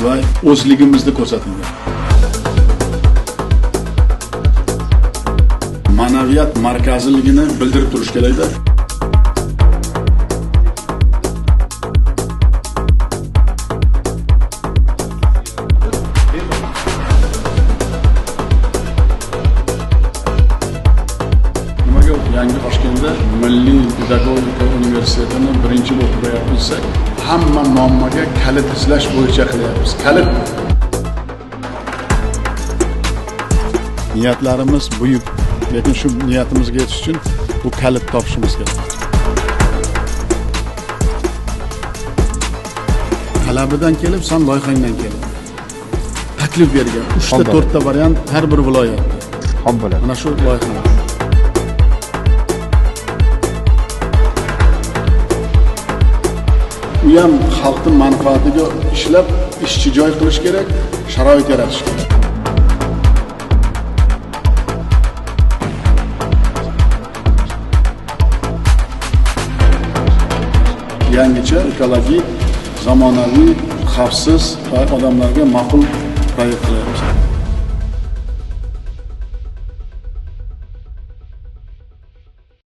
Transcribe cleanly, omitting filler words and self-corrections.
va o'zligimizni ko'rsatilgan. Ma'naviyat markaziligini bildirib turish kerakda. Nimaga yangi Toshkentda Milliy pedagogika universitetini birinchi bo'lib quryapmiz desak, hamma muammoga kalit izlash bo'yicha qilyapmiz. Kalit. Niyatlarimiz buyuk, lekin shu niyatimizga yetish uchun bu kalit topishimiz kerak. Talabidan kelib, san loyihangdan kelib. Taklif bergan 3 ta 4 ta variant har bir viloyatda. Xo'p bo'ladi. Mana shu loyihalar. U ham xalqning manfaatiga ishlab, ishchi joy qilish kerak, sharoit yaratish kerak. Yangicha, ekologik, zamonaviy, xavfsiz va odamlarga ma'qul proyekt qilyapmiz.